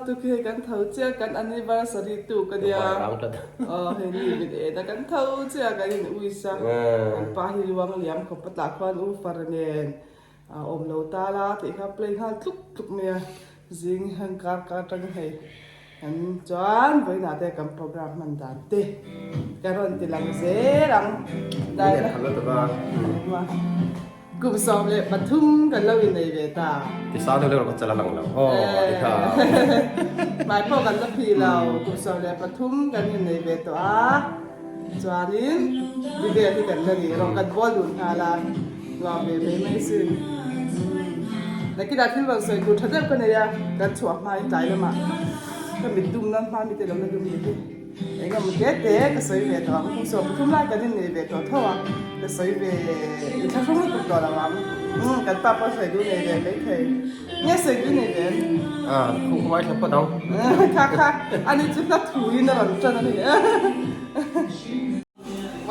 Naktuk hi hei kan tho chiah kan anniversary tuk a nia. Aw hei ni mit en a kan tho chiah kan in wish a. Kan pa hi luang liam khawp a tah khuan u far nen a awm lo ta la tih kha play nghal tluk tluk mai a. Zing hian kar kar atang hei kan chuan vawiinah te kan program hman dan te ka rawn ti lang zel ang. Kum 13 kan lo innei ve ta. Ti sang deuh deuh erawh ka chal a lang lo aw ti kha. Hmai pawh kan la phih lo. Kum 13 kan innei ve tawh a. Chuanin ti vel hi kan la ni erawh kan bawl dun nghal a. Nuam ve mai mai sin. Nakinah thil rawn sawi tur tha deuh ka nei a. Kan chhuah hmain tlai lamah ka mit dum nan hma mite lo la dum ni hi. Eng emaw te te ka sawi ve tawh ang, kum 13 lai kan innei ve tawh tho a, ka sawi ve inthlahrung lutuk tawh lo ang. Umm kan pa pawh sawi duh nei ve maithei. Nge sawi duh nei ve em? Ah, khu khu ngaithla phawt ang. Kha kha, ani chu hla thuin a rawn ṭan a ni.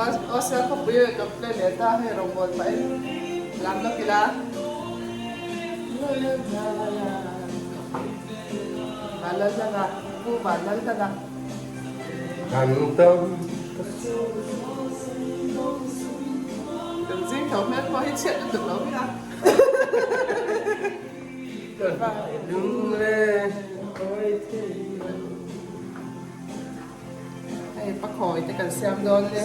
Aw khawpui a ka play leh ta hei rawngbawl pahin lam lawk ila. Vanlalhlana, Pu Vanlalhlana. Kan tam ka chu. Kan zing tho hmel pawh hi chhiat lutuk lo mai a. Lungleng kawi thei lo. Hei pakhawi te kan siam dawn le.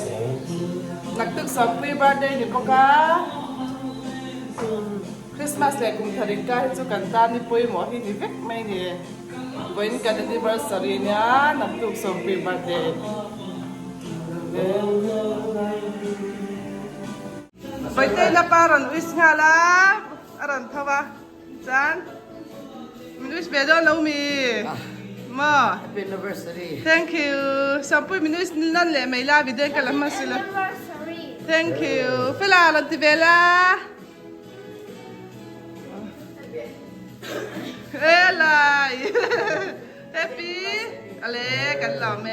Naktuk Sawmpui birthday ni bawk a. Christmas leh kum thar inkar hi chu kan tan ni pawimawh hi ni vek mai ni. Vawiin kan anniversary nia naktuk Sawmpui birthday. Vawiin lapa rawn wish nghal a, a rawn tho a. Chuan min wish ve dawn lo mi? Maw? Happy anniversary. Thank you. Sawmpui min wish nan leh mai la video in ka la hma si lo. Thank you. Fela rawn ti ve la. Elai. Happy. Ale kan lawm e.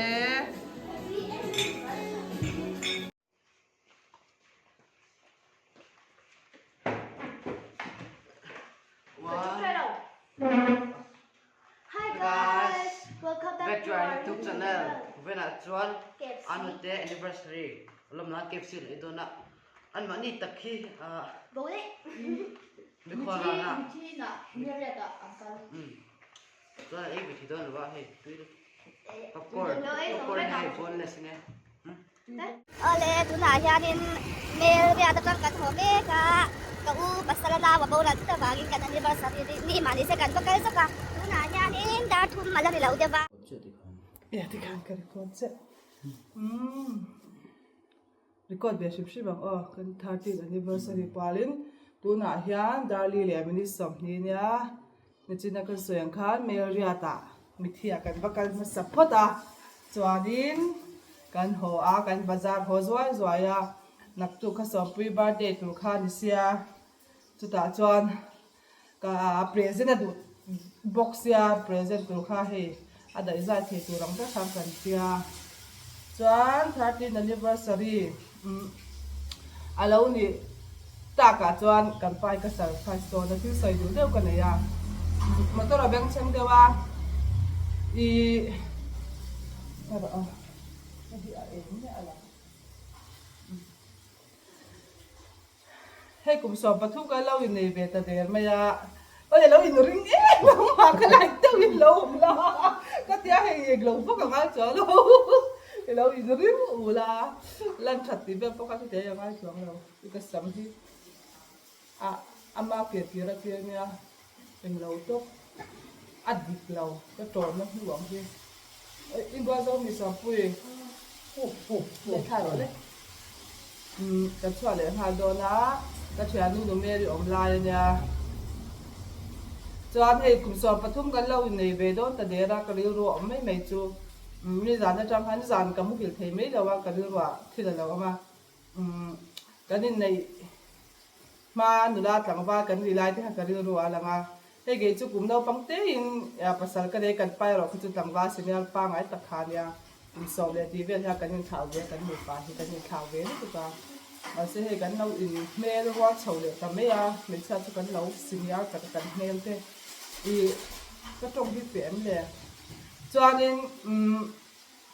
Hi guys, welcome back to our YouTube channel. Vena chuan anu te anniversary lom nan KFC lo idona an mahni tak hi Bole. Mikhua rana. Mithi na mireta angkal. Chuan ei ve thi dawn lova hei tui popcorn popcorn hei boneless ania. Awle tunah hianin Mel riat atang kan haw mek a, ka u pasal a nau a boral thut avangin kan anniversary ni mah nise kan va kal zawk a, tunah hianin dar thum a la ni lo deuh a. Ia tikhan ka record chiah umm record ve hrim hrim ang aw kan 13 anniversary pualin tunah hian darli leh minute 20 nia Nichina kan sawi ang khan Mel riatah mithiah kan va kal hmasa phawt a, chuanin kan haw a, kan bazar haw zuai zuai a, naktuk kha Sawmpui birthday tur kha a ni sia, chutah chuan ka present a duh bawk sia, present tur kha hei a daih zai thei tur ang vek khan kan tia, chuan 13 anniversary umm a lo nih takah chuan kan pai ka surprise dawn a thil sawi duh deuh ka nei a motor a bengchheng deuh a ih erawh a hei hi a eng miah lo. Hei kum 13 ka lo innei ve ta der mai a, aw lo in ring em ang mah ka like deuh in lo awm la ka tia hei eng lo vak a ngai chuang lo i lo in ring u la lan that tih vel pawh kha chuti a ngai chuang lo i ka sam hi a ama ke tir a tir nia eng lo tawp a dik lo ka tawnna hnu ang hi Inbual zo mi Sawmpui leh thla rawh le. Umm kan chhuah leh nghal dawn a, ka thiannu nu Mary awm lai a nia. Chuan hei kum 13 kan lo innei ve dawn ta der a, ka rilru a awm mai mai chu. Umm nizan atang khan nizan ka muhil thei mai lo a, ka rilruah thil a lo awm a. Umm kan inneih hma nula tlangval kan ri lai te kha ka rilru a lang a, hei kei chu kum naupang tein pasal ka nei kan pa erawh kha chu tlangval senior pangngai tak kha a nia, kum sawm leh tih vel hian kan inthlau ve a, kan nupa hi kan inthlau ve lutuk a, mahse hei kan lo inhmel rual chho leh ta mai a, hmeichhia chu kan lo senior tak a kan hmel te ih ka tawng hi pe em le? Chuanin umm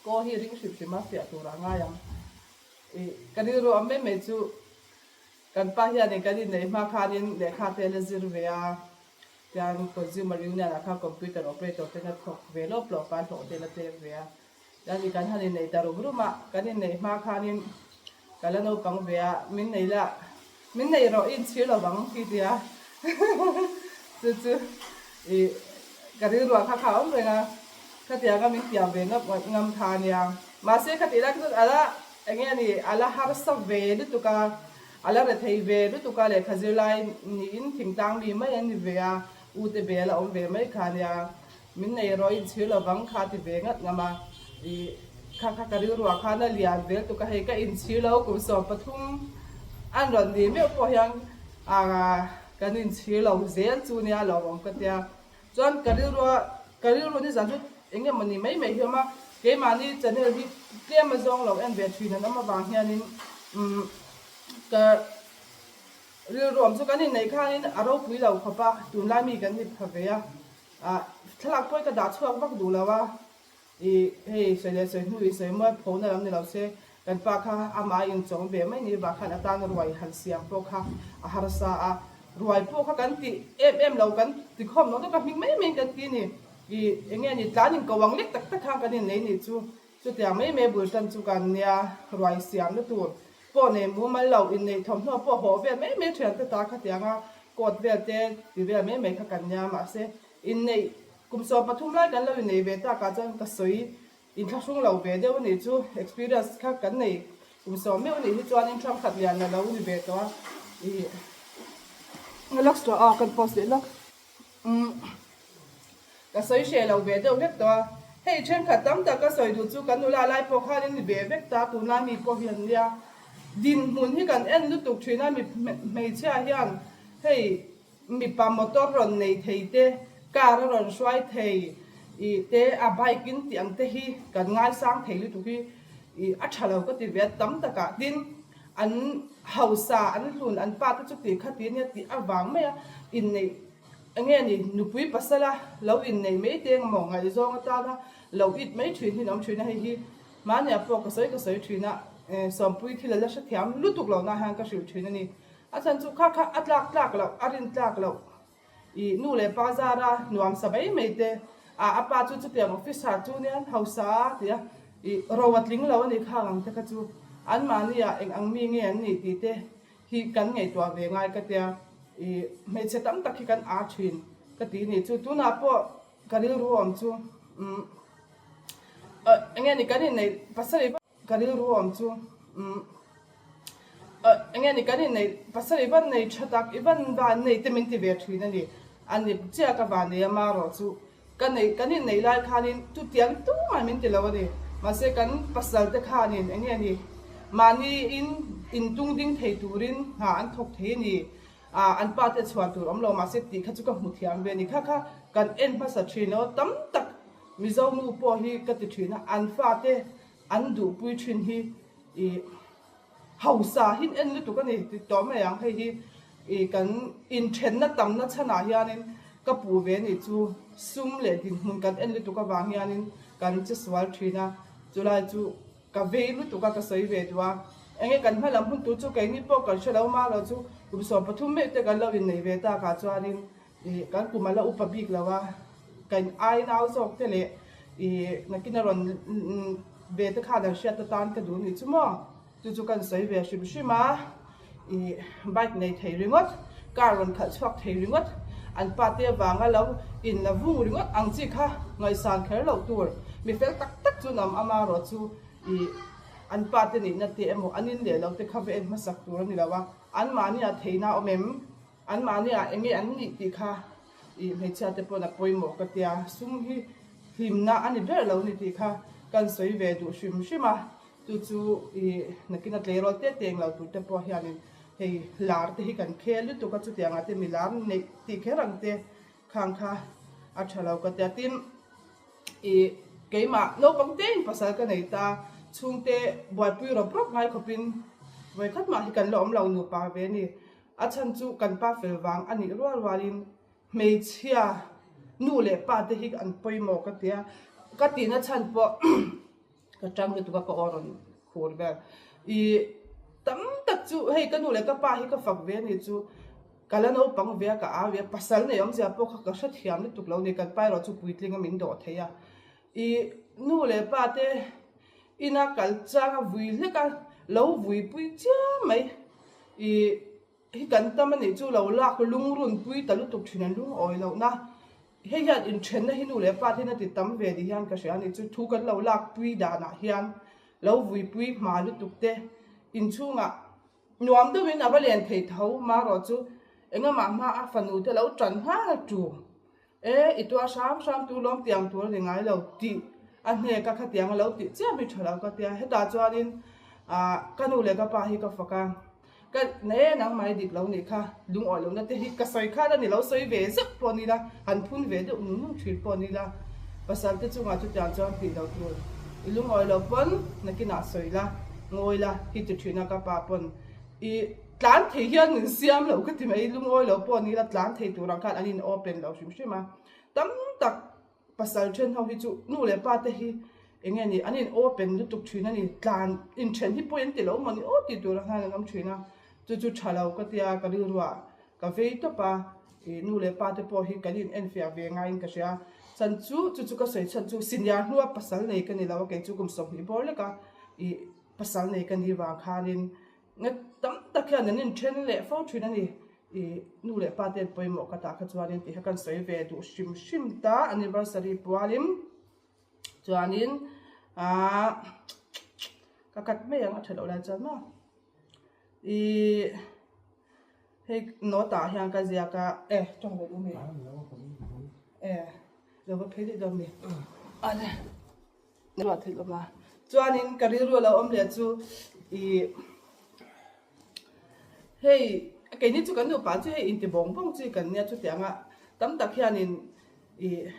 kaw hi ring hrim hrim a fiah turah a ngai ang. Ih ka rilru awm mai mai chu kan pa hianin kan inneih hma khanin lehkha te la zir ve a, tian consumer union ah khan computer operator te la thawk ve lawp lawp a, hlawh te la tlem ve a. Chuan kan han inneih ta rum rum a, kan inneih hma khanin ka la naupang ve a, min nei la, min nei rawh i inchhir lo vang khi tia chu chu ih ka rilruah kha kha a awm reng a, khatianga min tiam ve ngap ngam kha a nia. Mahse khatih lai kha chuan a la eng nge ni a la harsa ve lutuk a, a la rethei ve lutuk a, lehkha zirlai niin thingtlang mi mai an ni ve a, u te bel a awm ve mai kha a nia. Min nei rawh inchhir lo vang kha ti ve ngat ngam a, ih kha kha ka rilruah khan a lian vel tuk a, hei ka inchhir lo kum 13 an rawn ni meuh pawh hian ah kan inchhir lo zel chu nia lo awm ka tia. Chuan ka rilrua ka rilru ni zan chu eng nge mawni mai mai hi awm a, keimahni channel hi tlem a zawng lo en ve thin an awm avang hianin umm ka rilruam chu kan inneih khanin a ropui lo khawp a, tunlai mi kan ni pha ve a. Ah thlalak pawh hi ka dah chhuak vak duh lo a, ih hei sawi leh sawi hnu ih sawi mawi pho na lam ni lo se kan pa kha amah a inchawm ve mai ni vah khan a tan ruai han siam pawh kha a harsa a, ruai pawh kha kan ti em em lo kan ti khawm lo deuh ka hming mai mai in kan ti a ni, ih eng nge ni tlan in ko ang lek tak tak khan kan innei nih chu chutiang mai mai bul tan chu kan nia ruai siam na tur pawh nei mumal lo inneih thawmhnaw pawh hawh vel mai mai thian te ta khatiang a coat vel te ti vel mai mai kha kan nia mahse inneih kum 13 lai kan lo innei ve tak ah chuan ka sawi inthlahrung lo ve deuh anih chu experience kha kan nei kum sawm meuh anih hi chuan in thangkhat lian la lo ni ve tawh a ih lawk tawh a kan post leh lawk umm ka sawi hreh lo ve deuh vek tawh a hei thenkhat tam tak ka sawi duh chu kan nula lai pawh khan in ni ve vek ta tunlai mi pawh hi an nia Dinhmun hi kan en lutuk thin a, mi hmeichhia hian hei mipa motor rawn nei thei te, car a rawn hruai thei ih te a bike in tih ang te hi kan ngaisang thei lutuk hi ih a tha lo ka ti ve a tam takah tin an hausa an hlun an pa te chu tih kha ti ania tih avang mai a inneih enge ni nupui pasala lo inneih mai te engemaw ngaihzawng atana lo it mai thin hi an awm thin a hei hi Mahnia pawh ka sawi ka sawi thin a, Sawmpui thil a la hrethiam lutuk loh na hian ka hrilh thin a ni. A chhan chu kha kha a tlak tlak loh, a rin tlak loh i nu leh pa zara nuam sa mai mai te, a a pa chu chutiang officer chu nia hausa a ti a, i ro a tling lo a ni khang ang te kha chu anmahnia eng ang mi nge an nih tih te hi kan ngaihtuah ve ngai ka tia, i hmeichhe tam tak hi kan a thin ka ti ni chu tunah pawh ka rilru awm chu umm. Enge ni kan inneih pasarih ka rilru awm chu umm enge ni kan inneih pasarih van nei tha tak i van van nei te min ti ve thin a ni a ni chiah ka van nei a marawh chu ka nei kan inneih lai khanin chutiang tumah min ti lo a ni mahse kan pasal te khanin enge ni mahni in intung ding thei turin hna an thawk thei a ni. Ah an pa te chhuan tur awm lo mahse tih kha chu ka hmu thiam ve a ni. Kha kha kan en hmasa thin lo tam tak Mizo nu pawh hi ka ti thin a, an fate an duhpui thin hi ih hausa hi en lutuk a ni ti tawh mai ang. Hei hi ih kan inthenna tamna chhanah hianin ka puh ve nih chu sum leh dinhmun kan en lutuk avang hianin kan che sual thin a, chulai chu Ka vei lutuk a ka sawi ve duh a, enge kan hma lam hun tur chu keini pawh kan hre lo ma lo chu kum 13 meuh te kan lo innei ve tak ah chuanin ih kan kum a la upa bik lo a, kan ai nau zawk te leh ih nakin a rawn ve te khan an hriat atan ka duh nih chu maw chu chu kan sawi ve hrim hrim a, ih bike nei thei ringawt car rawn khalh chhuak thei ringawt an pa te avanga lo in la vung ringawt ang chi kha ngaihsan kher loh tur mi fel tak tak chu nam ama erawh chu ih an pa te nihna te emaw an in leh lo te kha va en hmasak tur a ni lo a an mahni ah theihna a awm em an mahni ah eng nge an nih tih kha ih hmeichhia te pawn a pawimawh ka tia sum hi hlimna a ni ber lo ni tih kha kan sawi ve duh hrim hrim a. Chu chu i nakin a tleirawl te teng lo tur te pawh hianin hei lar te hi kan khel lutuk a, chutiang ah te mi lar neih tih kher ang te khang kha a tha lo ka tia. Tin, i keimah naupang te in pasal ka nei ta, chhungte buaipui rawp rawp ngai khawpin vawikhat mah hi kan la awm lo nupa ve a ni. A chhan chu kan pa fel vang a nih rual rualin hmeichhia nu leh pa te hi an pawimawh ka tia. Ka tihna chhan pawh ka tang lutuk a ka aw rawn khur vel. I tam tak chu hei ka nu leh ka pa hi ka fak ve a ni chu ka la naupang ve a ka au ve a pasal nei awmzia pawh kha ka hrethiam lutuk lo ni kan pa erawh chu puitling a min dawh thei a. I nu leh pa te ina kal chang a vui hlek a lo vui pui chiam mai. I hi kan tam a nih chu lo lak lungrun pui ta lutuk thin an lungawi lohna. Hei hian inthenna hi nu leh pa te hian a ti tam ve ni hian ka hria a ni. Chu thu kan lo lak pui danah hian lo vuipui hma lutuk te inchhungah nuam deuhin a va len thei tho marawh chu engamah hma a fanu te lo tan nghal tu e i tuar hram hram tu lawm tiang tur a ni ngai lo tih a hnek a khatiang a lo tih chiah mi tha lo ka tia hetah chuanin ah ka nu leh ka pa hi ka fak a. Ka ne nangmah i dik lo nih kha, lungawi lohna te hi ka sawi khan a ni lo, sawi ve zeuh pawh ni la, han phun ve deuh nung nung thin pawh ni la, pasal te chungah chutiang chuan tih loh tur i lungawi lo pawn nakinah sawi la, ngawi la hi ti thin a ka pa pawn i tlan thei hian min siam lo ka ti mai, lungawi lo pawh ni la tlan thei turah khan an in open lo hrim hrim a, tam tak Pasal then ho hi chu nu leh pa te hi eng nge ni an in open lutuk thin a ni, tlan inthen hi pawi an ti lo maw ni aw tih tur ang hian an awm thin a, chu chu tha lo ka tia ka rilruah ka vei tawp a, ih nu leh pa te pawh hi kan in enfiah ve ngaiin ka hria, chhan chu chu chu ka sawi chhan chu senior hnua pasal nei ka ni lo a kei chu kum 20 bawr lek a ih pasal nei ka ni vang khanin Nge tam tak hian an inthen leh fo thin a ni. I nu leh pa te pawimawh ka tah kha chuanin tih kha kan sawi ve duh hrim hrim ta anniversary pualin chuanin aaa ka cut mai ang a tha loh lai chuan maw i hei note ah hian ka ziak a e tawng ve duh mi e lo va phei daih dawn mi ale. Ruah thil awm a. Chuanin ka rilru a lo awm leh chu ih hei keini chu kan nupa chu hei inti bawng bawng chi kan nia chutianga tam tak hianin ih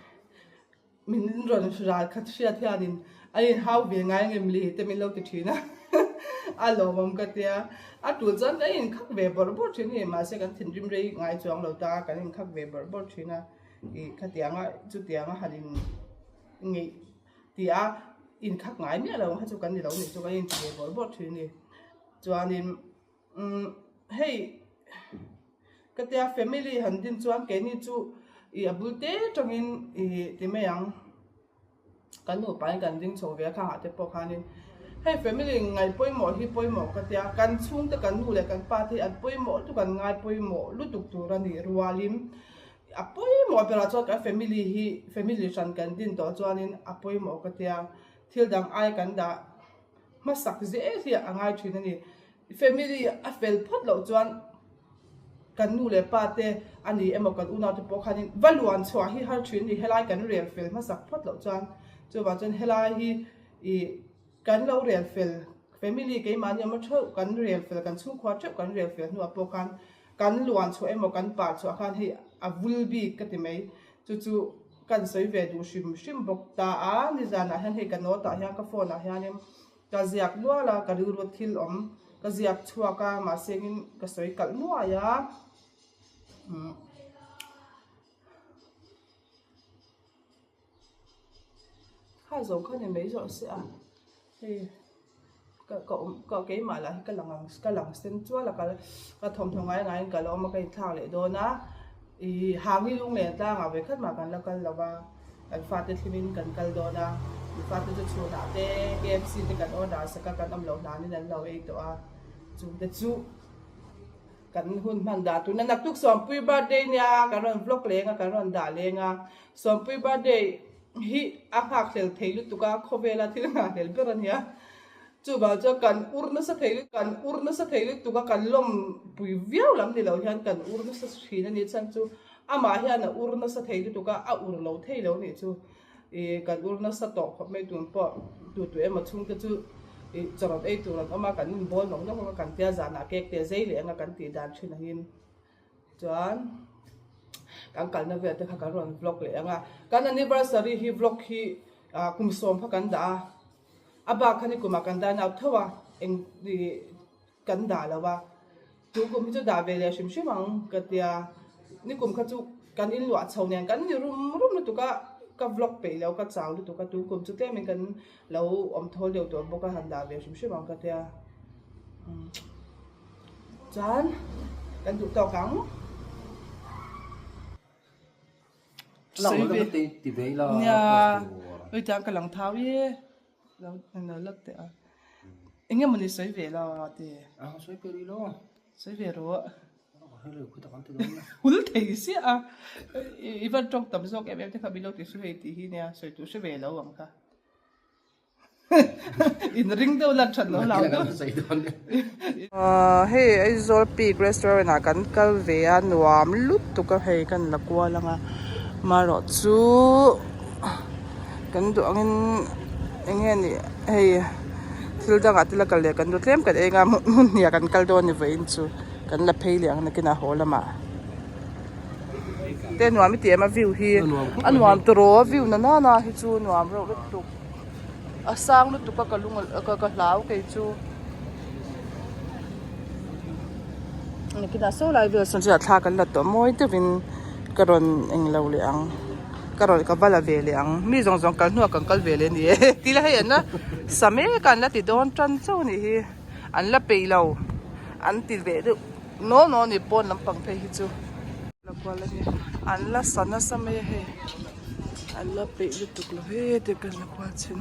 min rawn ral khat hriat hianin a inhau ve ngai ngem li te min lo ti thin a a lawmawm ka tia a tul chuan kan inkhak ve bawrh bawrh thin a ni mahse kan thinrim rei ngai chuang lo ta kan inkhak ve bawrh bawrh thin a ih khatianga chutianga han in. Ngeih ti a inkhak ngai miah lo ang kha chu kan ni lo nih chu kan inti ve bawrh bawrh thin a ni. Chuanin umm hei ka tia family han din chuan keini chu ih a bul te tangin ih ti mai ang kan nupa in kan ding chho ve a khangah te pawh khanin hei family ngaih pawimawh hi pawimawh ka tia kan chhungte kan nu leh kan pa te hi an pawimawh lutuk an ngai pawimawh lutuk tur a nih rualin A pawimawh berah chuan kan family hi family hran kan din tawh chuanin a pawimawh ka tia, thil dang ai kan dah hmasak zel hi a ngai thin a ni. Family a fel phawt loh chuan kan nu leh pa te a ni emaw kan unau te pawh khanin va luan chhuah hi har thin a ni, helai kan rel fel hmasak phawt loh chuan chuvang chuan helai hi ih kan lo rel fel family keimahni awm a theuh kan rel fel kan chhungkhua theuh kan rel fel hnuah pawh khan Kan luan chhuah emaw kan par chhuah khan hei a vul bik ka ti mai. Chu chu kan sawi ve duh hrim hrim bawk ta a, nizanah hian hei ka note ah hian ka phone ah hianin ka ziak nual a, ka rilru thil awm ka ziak chhuak a mahse engin ka sawi kalh nuai a. Umm. Kha zawng kha ni mai zawh se a hei ka ka awm ka keimah lah hi ka lang ang ka lang sen chual a ka ka thawmhnaw ngai ngaiin ka la awm a ka inthlak leh dawn a ih hangi lung len tlangah ve khat mah kan la kal lo va kan fate thlimin kan kal dawn a mi fate chu chhunah te KFC te kan order sak a kan awm loh hlanin an lo ei tawh a chungte chu. Kan hun hman dah tuna naktuk Sawmpui birthday nia kan rawn vlog leng a kan rawn dah leng a Sawmpui birthday hi a nghakhlel thei lutuk a khawvela thil nghakhlel ber a nia chuvang chuan kan ur nasa thei kan ur nasa thei lutuk a kan lawmpui viau lam ni lo hian kan ur nasa thin a ni chhan chu amah hian a ur nasa thei lutuk a a ur lo thei lo nih chu. Ih kan ur nasa tawh khawp mai tun pawh tu tu emaw chhungte chu ih chawrawt ei tur an awm a kan inbawl nawk nawk ang a kan tia zanah cake te zei leh anga kan tih dan thin angin chuan kan kalna vel te kha kan rawn vlog leh ang a kan anniversary hi vlog hi ah kum sawm kha kan dah a a bak kha ni kumah kan dine out tho a eng ih kan dah lo a Tu kum hi chu dah ve leh hrim hrim ang ka tia, ni kum kha chu kan inluah chho nen kan ni rum rum lutuk a, ka vlog peih lo ka chau lutuk a tun kum chu tlem in kan lo awm thawl deuh tawh bawk a han dah ve hrim hrim ang ka tia chuan kan duh tawk ang. Sawi ve nia hei tiang ka lang thau i lo lo lak teh a eng emawni sawi ve lo te sawi ve rawh hul thei siah a i van tawng tam zawk em em te kha min lo ti hre ve tih hi nia sawi tur hre ve lo ang kha. In ring deuh lan that lo lau deuh. Hei Aizawl Peak restaurant ah kan kal ve a nuam lutuk a hei kan la kual ang a marawh chu kan duh angin eng nge ni hei thil dangah te la kal leh kan duh tlem kan eng a hmun hnih ah kan kal dawn a ni vawiin chu kan la phei leh ang nakinah haw lamah. Te nuam i ti em a view hi a nuam tawh a view na nana hi chu nuam reuh lutuk a sang lutuk a ka lung ka ka hlau kei chu nakinah saw lai vel sawn chu thla kan la tawh mawi deuhin ka rawn englo leh ang ka rawn ka va la ve leh ang mi zawng zawng kal hnuah kan kal ve leh a ni e tila hei an la sa mek a an la ti dawn tan chauh a nih hi an la peih lo an ti ve deuh. Naw naw ni pawn lampang phei hi chu la kual a ni an la sa nasa mai a hei an la peih lutuk lo he te kan la kual chhin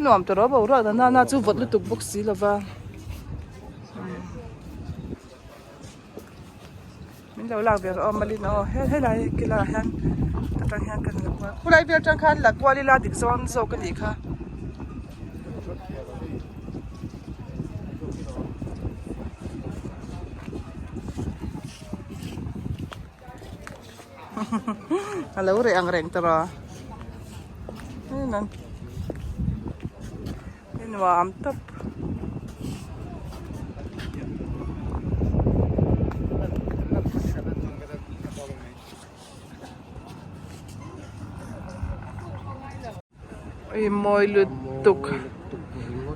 nuam tawh rawh boruak na na chu vawt lutuk bawk si lova min lo lak ve rawh aw malin aw he helai kilaiah hian atang hian kan la kual khulai vel atang khan la kual ila dik zawn zawk a nih kha. A lo reh ang reng tawh a nuam tawp. Ui mawi lutuk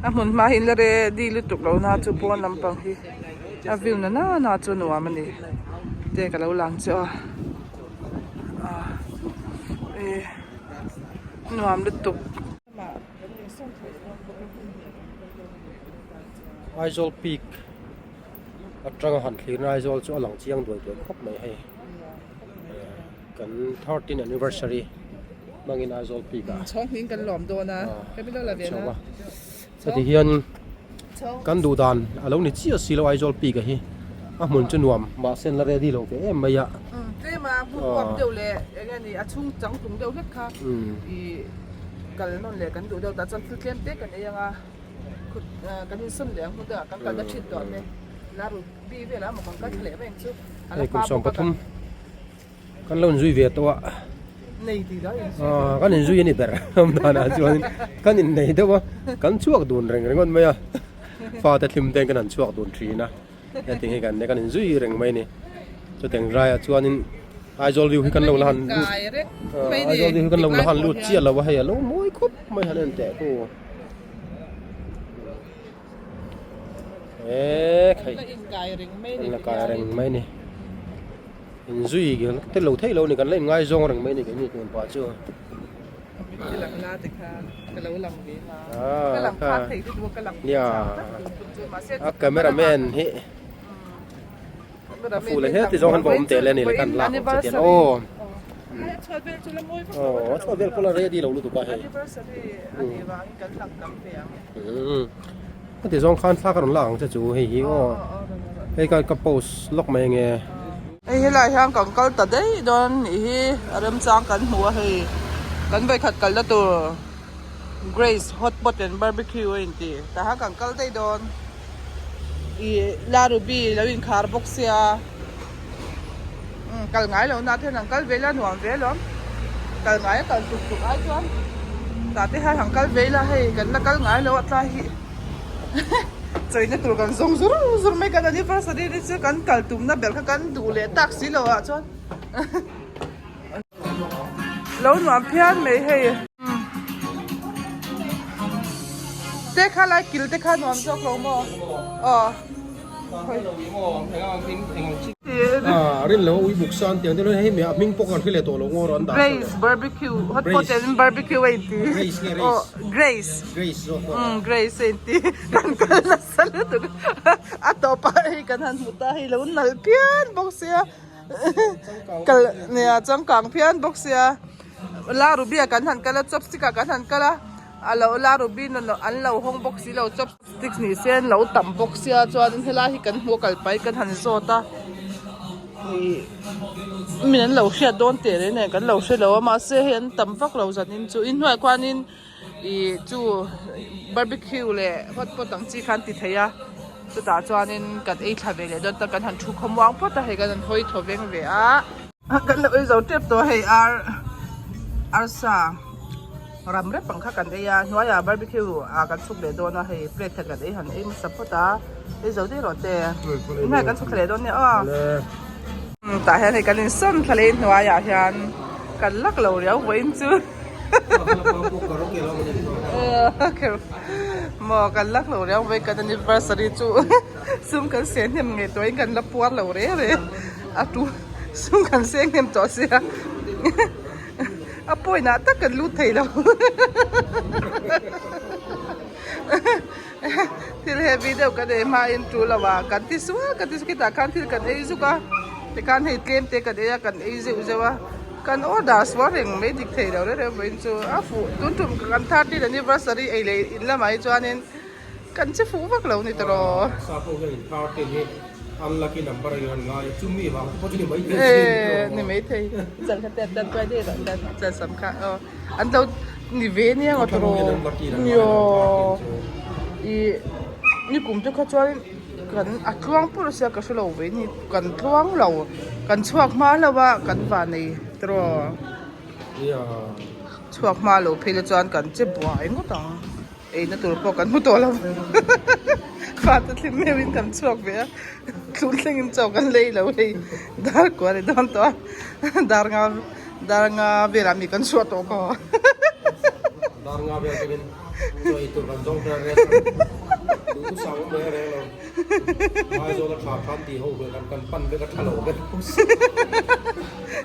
a hmun hma hi la ready lutuk lo na chu pawn lampang hi a view na nana chu nuam a ni te ka lo lang chiah a ah ih nuam lutuk. Aizawl peak atanga han thlirna Aizawl chu a lang chiang duai duai khawp mai hei kan 13 anniversary hmangin Aizawl peak ah chhawng hming kan lawm dawn a ka min lo la ve na chati hian kan duh dan a lo ni chiah si lo Aizawl peak a hi a hmun chu nuam mahse an la ready lo ve em mai a tlem a hmun uap deuh leh eng nge ni a chhung chang tum deuh hlek kha ih kal nawn leh kan duh deuh tah chuan thil tlem te kan ei ang a khut kan insawn leh ang hmun deuh ah kan kalna thin tawh te la ruby velah emaw kan kal thla leh mai ang chu a la hma bawk a kan Kan lo inzui ve tawh a. Nei tih dah inzui. Ah, kan inzui a ni ber. Amdanah chuan kan innei deuh a, kan chhuak dun reng ringawt mai a. Fate thlim ten kan han chhuak dun thin a. Heti hi kan kan inzui reng mai a ni. Chuteng raiah chuanin Aizawl view hi kan lo la han lut. Aizawl view hi kan lo la han lut chiah lo a hei a lo mawi khawp mai han en teh khu. Eee khai. Kan la kai reng mai a ni. Inzui te lo theih lo a ni kan la inngaizawng reng mai a ni keini tun pah chu. Nia a camera man hi a fuh leh heti zawng han va awm teh le a ni le kan lak ang che tian aw aw a chhuat vel pawh la ready lo lutuk a hei Heti zawng khan thla ka rawn lak ang che chu hei hi aw hei ka ka post lawk mai ange. Hei helai hian kan kal ta daih dawn nih hi a remchang kan hmu a hei kan vawikhat kalna tur Grace hot pot and barbecue a inti tah khan kan kal daih dawn ih la ruby lo inkhar bawk sia umm kal ngai lohna te hian an kal ve ila nuam ve alawm kal ngai a kal tuk tuk ai chuan tah te hian han kal ve ila hei kan la kal ngai lo a tlai hi chawina tur kan zawng zur zur mai kan anniversary ni chu kan kal tumna ber kha kan duh leh tak si lo ah chuan lo nuam phian mai hei te kha lai kil te kha nuam zawk lo maw aw. Ah, rin lo ui buk san tiang te hei me a hming pawh kan hre leh tawh lo ngaw rawh an dah Grace barbecue hot pot in barbecue a inti. Grace nge Race? Oh, Grace. Grace zawk pawh. Um, Grace a inti. Kan kal nasa lutuk. A tawpah hei kan han hmu ta hei lo nal phian bawk sia. Kal nia changkang phian bawk sia. La Ruby ah kan han kal a chopstick ah kan han kal a a lo La Ruby an lo hawng bawk si lo chopsticks ni se an lo tam bawk sia chuanin helai hi kan hmu a kal pai kan han zawt a ih min an lo hriat dawn teh reng nen kan lo hre lo a mahse hei an tam vak lo zanin chu inhnuaiah khuanin ih chu barbecue leh hot pot ang chi kha an ti thei a chutah chuanin kan ei thla ve leh dawn ta kan han thu khawmuang phawt a hei kan han hawi thaw veng ve a. Kan lo ei zo tep tawh hei ar arsa ram rep ang kha kan ei a hnuaiah barbecue ah kan chhuk leh dawn a hei plate khat kan ei han ei hmasa phawt a ei zo daih rawh te hnuaiah kan chhuk thla leh dawn nia aw tah hian hei kan insawn thla leh hnuaiah hian kan lak lo riau vawiin chu maw kan lak lo riau vawiin kan anniversary chu. Sum kan seng hnem ngei tawhin kan la puar lo re re a tu sum kan seng hnem tawh sia a point ah tak kan lut thei lo thil heavy deuh kan ei hma in tu lo ah kan ti sual kan ti khitah khan thil kan ei zuk a tikhan hei tlem te kan ei a kan ei zeuh zeuh a kan order sual reng mai dik thei lo re re vawiin chu a fuh tun tum kan thirteen anniversary ei leh in lamah hi chuanin. Kan che fuh vak lo ni tawh. Sap ho hian in thirteen hi unlucky number a an ngai a, chumi vang te pawh chu ni mai thei Eh, ni mai thei. Chal kha te tan tuai deuh tan chal sam kha aw. An lo ni ve nia ngawt rawh. Nio. I ni kum te kha chuan kan a tluang pawh sia ka hre lo ve ni kan tluang lo kan chhuak hma lo a kan van nei tawh. Chhuak hma lo phei la chuan kan che buai ngawt ang. Eina tur pawh kan hmu tawh lo fate thlim meuhin kan chhuak ve a thlun thlengin chaw kan lei lo hei dar kua ni dawn tawh a dar nga dar nga velah mi kan chhuah tawh khaw dar nga vel thlengin chaw ei tur kan zawng ber restaurant duh sang awm reng reng lo Aizawl a tha khan tih ho ve kan kan pan vek a tha lo vek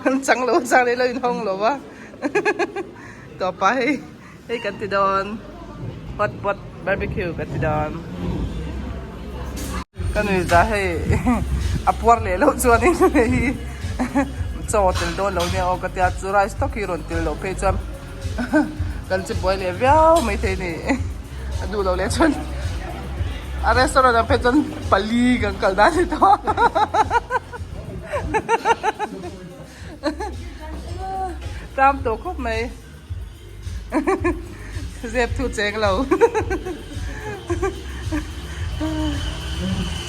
an chang lo chang leh lo inhawng lo va tawpa hei. Hei kan ti dawn hot pot barbecue kan ti dawn ka nui za hei a puar leh loh chuanin hei hi chaw tel dawn lo nia aw ka tia chu rice tawk hi rawn tel loh phei chuan kan che buai leh viau maithei a ni a duh loh leh chuan a restaurant ah phei chuan pali kan kal dan ni tawh tlâm tawh khawp mai. Zep thu cheng lo.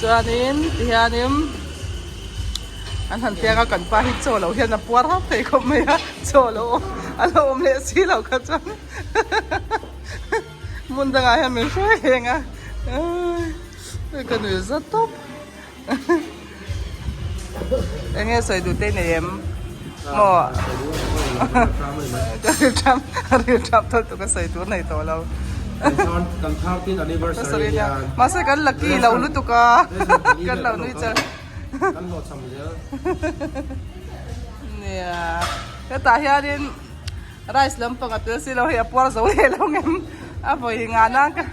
Chuanin tihianin an han piang a kan pa hi chaw lo hian a puar hauh thei khawp mai a chaw lo awm a lo awm leh si lo kha chuan hmun dangah hian min hruai reng a ka nui za tawp. Eng nge sawi duh te i nei em? Maw? Ka ril ṭham, ka ril ṭham tawlh tur ka sawi tur nei tawh lo. Kan 13 anniversary hian. Mahse kan lucky lo lutuk a, kan lo nui char. Kan hlawhchham zel. Nia, hetah hianin rice lampang a tel si lo hei a puar zo leh lo ngem a vawi ngana ka.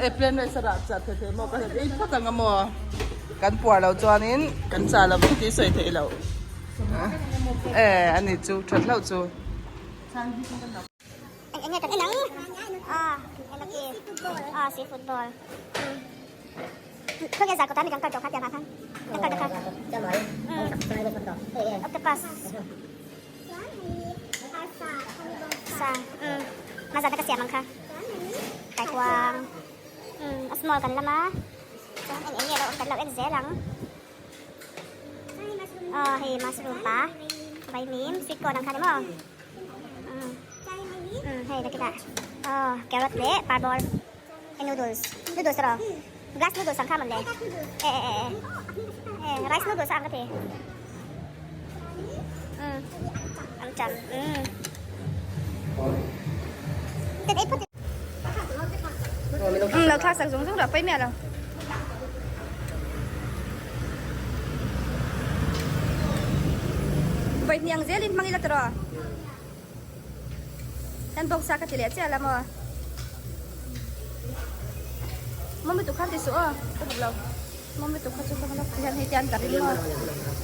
E plain rice a rah chah thei thei maw ka hre ei phawt ang a maw kan puar loh chuanin kan chah lo vang tih sawi theih loh e ani chu that hlauh chu. Eng enge kan en ang ah eng ah si football khaw nge zar kawt ah mi kan kal tawh kha tiang ah khan kan kal tawh kha octopus sa umm hmazat a ka siam ang kha kaikuang umm a small kan lam a chuan eng eng nge lo awm kan lo en zel ang aw hei mushroom pa vaimim sweet corn ang kha ni maw umm umm hei nakitah aw carrot leh parbawr hei noodles noodles erawh glass noodles ang kha mawn le e e e e rice noodles a ang ka ti. Lo thla sak zung zung rawh pawi miah lo. Vawi hnih ang zelin hmang ila tawh. Kan bawngsa ka ti leh chiah la maw? Mawm lutuk khan ti suh aw, ka duh lo. Mawm lutuk kha chu ka lak hian hei tian ka ring maw?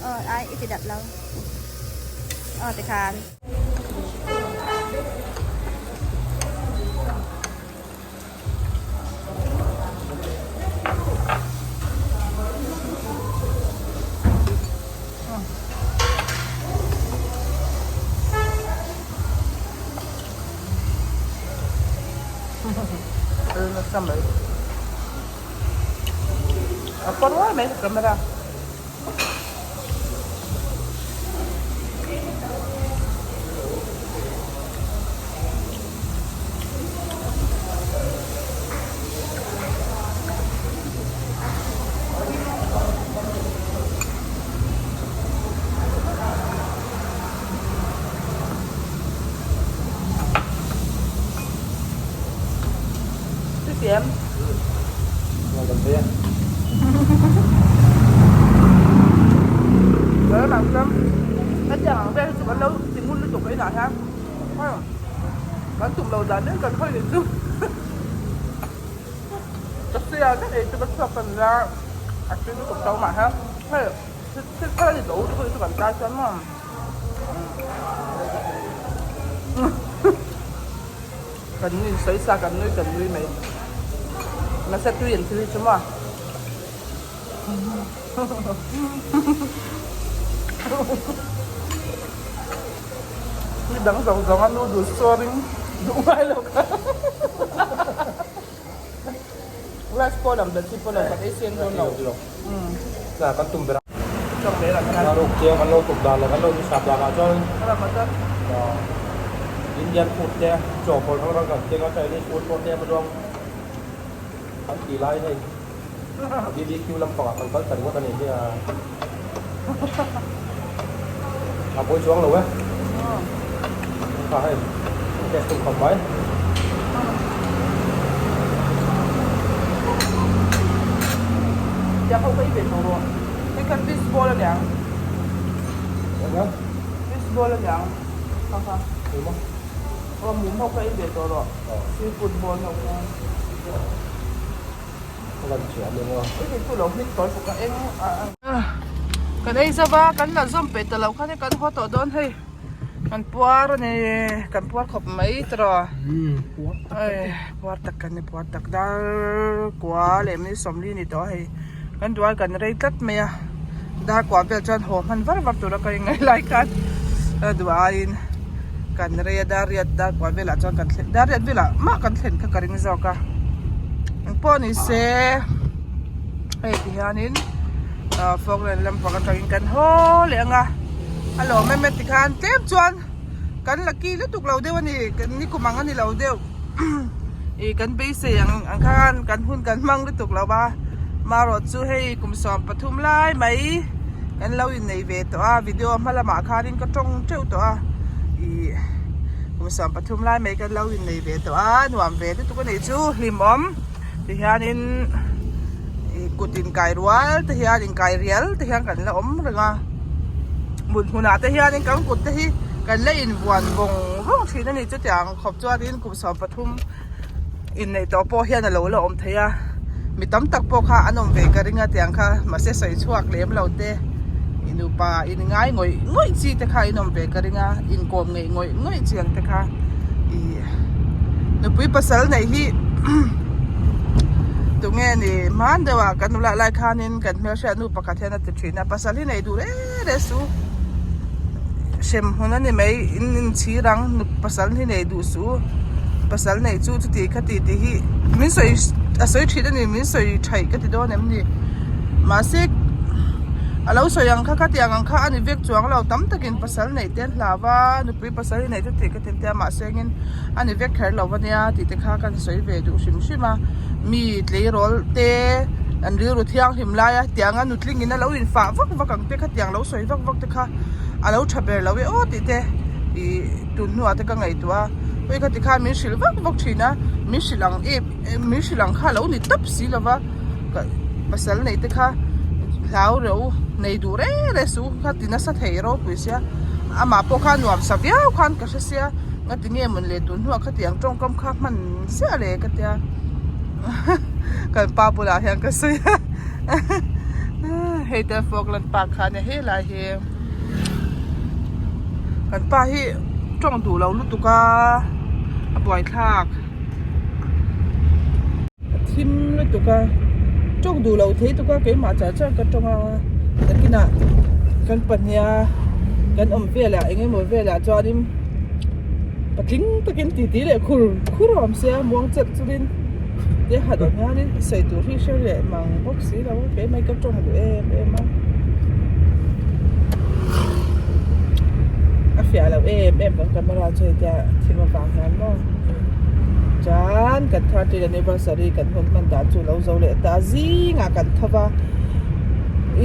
Aw ai i ti dat lo. Aw tikhan. A kawr ruai mai camera. Siam. Hetiang ang vel hi chu kan lo ti ngun lutuk a inah hian. Kan tum lo dan reng kan hawi leh chu ka sia vek ei chu ka chhuak ka nia a tui lutuk tho mah hian hei thil thar a ni tawh u chu kan tlai chuan maw kan nui sawi sa kan nui kan nui mai nasa tui an thil hi chu maw. Ni dang zawng zawng a noodles chuanin duh ngai lo kha. Rice pawh lam belh chi pawh lo kan ei seng dawn lo. Na kan tum ber a. Chawk leh lah khan. Ruk chiang kan lo tum dan leh kan lo insap dan ah chuan Indian food te chaw pawlh hrang hrang kan keng a Chinese food pawh tlem a zawng kan tih lai hei. BBQ lampangah kan kal ta ringawt a nih hi a. A pawi chuang lo e. Kha hei test tum khawp mai. Tiang ho ka i ve tawh rawh. Hei khan fish ball a niang. Eng a? Fish ball a niang. Kha kha. Eng maw? Aw mum ho ka i ve tawh rawh. Seafood ball ho kha. Kan ei zova kan la zawm peih ta lo khan kan haw tawh dawn hei kan puar a ni kan puar khawp mai tiraw puar tak kan ni puar tak dar kua leh minute sawmli a ni tawh a hei kan duai kan rei tlat mai a dar kua vel chuan haw hman var var tura ka ingaih lai khan duh aiin kan rei a dar riat dar kua velah chuan kan thlen dar riat velah mah kan thlen kha ka ring zawk a engpawh ni se hei ti hianin ah Falkland lampang atangin kan haw leh ang a a lawm em em tikhan tlem chuan kan la ki lutuk lo deuh a ni ni kum ang a ni lo deuh ih kan beisei ang ang khan kan hun kan hmang lutuk lo va marawh chu hei kum 13 lai mai kan lo innei ve tawh a video hma lamah khanin ka tawng teuh tawh a ih kum 13 lai mai kan lo innei ve tawh a nuam ve lutuk a nih chu hlimawm tihianin ih kut inkai rual te hian inkai rial te hian kan la awm reng a mut hmunah te hianin kan kut te hi kan la invuan vawng vawng thin a ni chutiang khawp chuanin kum 13 inneih tawh pawh hian a lo la awm thei a mi tam tak pawh kha an awm ve ka ring a tiang kha mahse sawi chhuak lem lo te i nupa in ngai ngawih ngawih chi te kha in awm ve ka ring a inkawm ngeih ngawih ngawih chi ang te kha ih nupui pasal neih hi tunge ni hman deuh ah kan nula lai khanin kan hmelhriat nu pakhat hian a ti thin a pasal hi nei duh reng reng su hrem hun a ni mai in inchhir ang pasal hi nei duh suh u pasal neih chu chuti kha ti tih hi min sawi a sawi thin a ni min sawi thaih ka ti dawn em ni mahse a lo sawi ang kha khatiang ang kha a ni vek chuang lo tam takin pasal neih te an hlau va nupui pasal hi neih chuti ka ti tia mahse engin a ni vek kher lo a nia tih te kha kan sawi ve duh hrim hrim a mi tleirawl te an rilru thianghlim lai a tiang a nutling in a lo infah vak vak ang te khatiang lo sawi vak vak te kha a lo tha ber lo e aw tih te ih tun hnuah te ka ngaihtuah a hei kha tikhan min hrilh vak vak thin a min hrilh ang em min hrilh ang kha a lo ni tawp si lova ka pasal neih te kha hlau reuh nei duh reng reng suh kha ti nasa thei ropui sia. Amah pawh kha nuam sa viau khan ka hre sia, ngati nge mawn le tun hnuah khatiang tawngkam kha hman ziah le ka tia kan pa bulah hian ka sawi a hei te Falkland Park kha ania helai hi kan pa hi tawng duh lo lutuk a a buaithlak. A thim lutuk a tawng duh lo thei tuk a keimah char char ka tawng a nakinah kan pahniha kan awm velah eng emaw velah chuanin patling takin titi leh khur khur a awm sia muang chelh chutin tia han awm hianin sawi tur hi hre leh mang bawk si lo a keimah hi ka tawng duh em em a a fiah loh em em kan camera chu hetia thim avang hian maw. Chuan kan thirtieth anniversary kan hun hman dan chu lo zo leh ta zingah kan tho va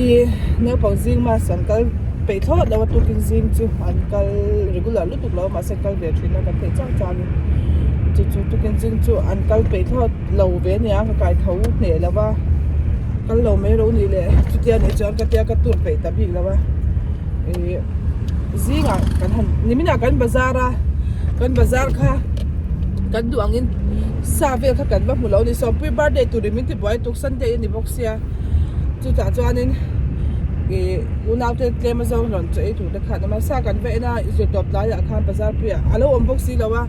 ih naupang zing mass an kal peih thlawt lo a tukin zing chu an kal regular lutuk lo a mahse kal ve thin a kan theih chang chang in chu chu tukin zing chu an kal peih thlawt lo ve ania ka kai tho hneh lo va kal lo mai ro nih leh chutia nih chuan ka tia ka tur peih ta bik lo a ih zingah kan han niminah kan bazar a. Kan bazar kha kan duh angin sa vel kha kan va hmu lo a ni. Sawmpui birthday turin min ti buai tuk Sunday a ni bawk sia. Chutah chuanin ih unaute tlem a zawng rawn chaw ei tur te khan awm a. Sa kan va en a zirtawp tlaiah khan bazar puiah a lo awm bawk si lo a.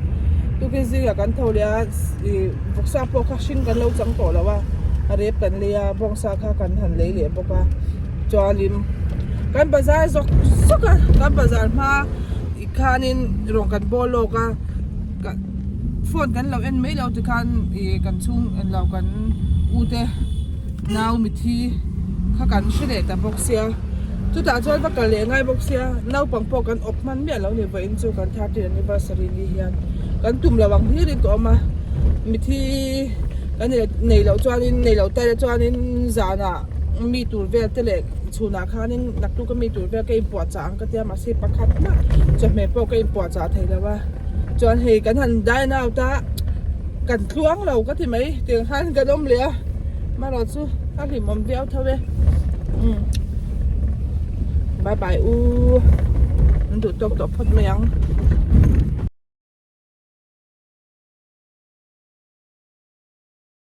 Tukin zingah kan tho leh a ih vawksa pawh kha hring kan lo chang tawh lo a. A rep kan lei a bawngsa kha kan han lei leh bawk a. Chuanin kan bazar zawk zawk a kan bazar hma. Tikhanin rawng kan bawl lawk a ka phone kan lo en mai lo tikhan ih kan chhung englo kan u te nau mithi kha kan hre leh ta bawk sia chutah chuan va kal leh ngai bawk sia naupang pawh kan awp hman miah lo ni vawiin chu kan thirteen anniversary ni hian kan tum lo ang hlir in ka awm a mithi kan nei loh chuanin nei loh taih chuanin zanah mi tur vel te leh chhunah khanin naktuk a mi tur vel ka inpuahchah ang ka tia mahse pakhat mah chawhmeh pawh ka inpuahchah thei lo a chuan hei kan han dine out a kan tluang lo ka ti mai tiang khan kan awm leh a marawh chu a hlimawm viau tho e umm bye bye u an duh tawk tawh phawt mai ang.